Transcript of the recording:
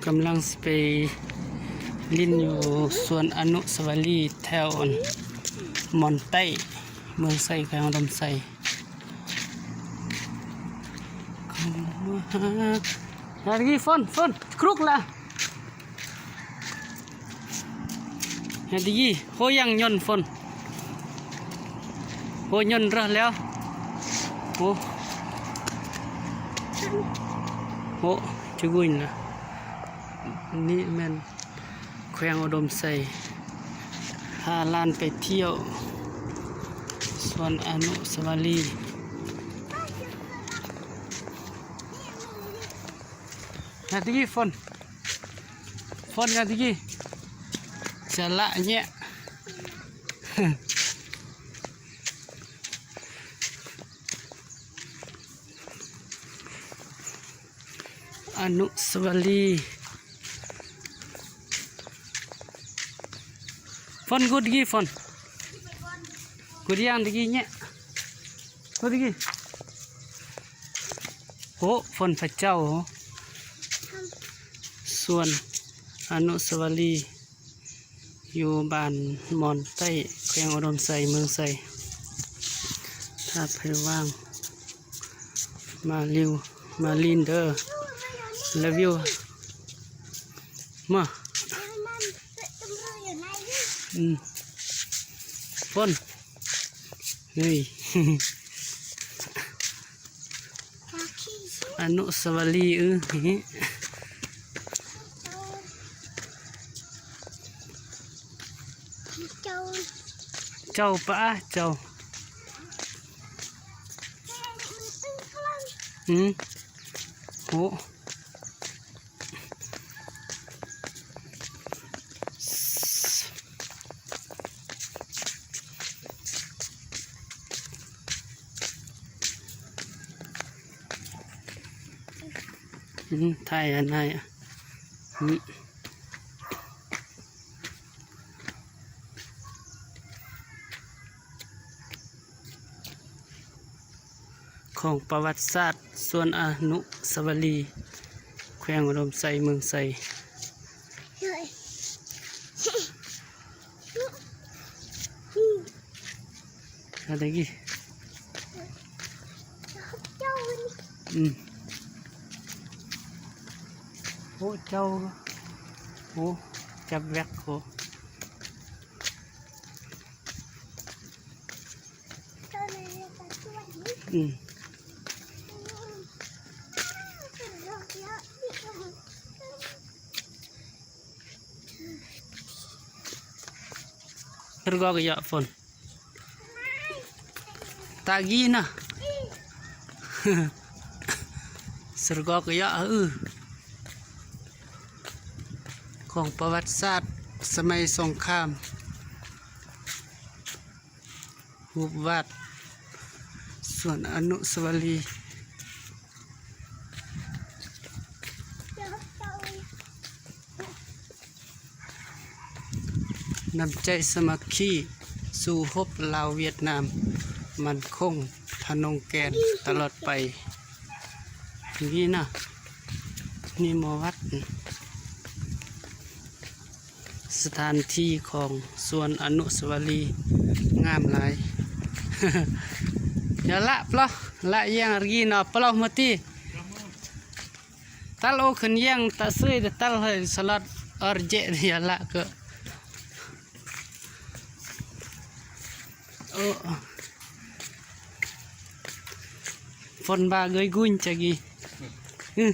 ກຳລັງຊິໄປຫຼິ້ນຢູ່ສວນອະນຸສາວະລີແຖວອັນ ມອນໃຕ້ ເມືອງໄຊ ແຂວງອຸດົມໄຊ. ມາຫາ ມາດີ ຝົນ ຝົນ ຄລຸກລະ. ຮາດີ ໂຫ ຍັງຍົນຝົນ ໂຫ ຍົນເຣແລ້ວ ໂຫ ໂຫ ຈະກຸຍນະ. ນີ້ແມ່ນແຂວງອຸດົມໄຊ ພາຫຼານໄປທ່ຽວສວນອະນຸສາວະລີ. ຮາດີ ຝົນ ຝົນ ຮາດີ ສະລະແຍະ ອະນຸສາວະລີ. ຝົນ ກຸດກີ ຝົນ ກຸດຢາງ ຕະກີ້ແຍະ ກຸດກີ ໂຫ ຝົນ ພະເຈົ້າ. ສວນອະນຸສາວະລີ ຢູ່ບ້ານມອນໃຕ້ ແຂວງອຸດົມໄຊ ເມືອງໄຊ. ຖ້າໃຜວ່າງ ມາລິວ ມາຫຼິ້ນເດີ ລະວິວ ມາ ອືມ ຝົນ ເຮີ້ຍ ອະນຸສາວະລີ ເອີ ເຈົ້າ ເຈົ້າປະ ເຈົ້າ ອືມ ໂຫ. ອືມ ຖ່າຍອັນນັ້ນ ອືມ. ຂອງປະຫວັດສາດ ສວນອະນຸສາວະລີ ແຂວງອຸດົມໄຊ ເມືອງໄຊ. ອາດະກີ ອືມ ໂອ້ ເຈົ້າ ໂອ້ ຈັບແວັກ ໂອ້. ອືມ ເພິ່ນກໍກະຢາກຝົນ ຕາກີນະ ສະກອກກະຢາກ ເອີ ຂອງປະຫວັດສາດສະໄໝສົງຄາມ. ຮູບວາດສວນອະນຸສາວະລີ ນ້ຳໃຈສາມັກຄີ ສູ້ຮົບລາວຫວຽດນາມ ໝັ້ນຄົງທະນົງແກ່ນຕະຫຼອດໄປ. ນີ້ນະ ນີ້ໝໍວັດ. ສະຖານທີ່ຂອງສວນອະນຸສາວະລີງາມຫຼາຍ. ຢ່າລະປະ ລະຢ່າງກີນະປະໂມຕິ ຕັນໂອຂຶ້ນຢ່າງຕະເຊີຍຕະຕັນເຮີຍສະລັດອອຣເຈ ຢ່າລະກະ ໂອ ຝົນບາເກີຍກຸນຈະກີ ອື.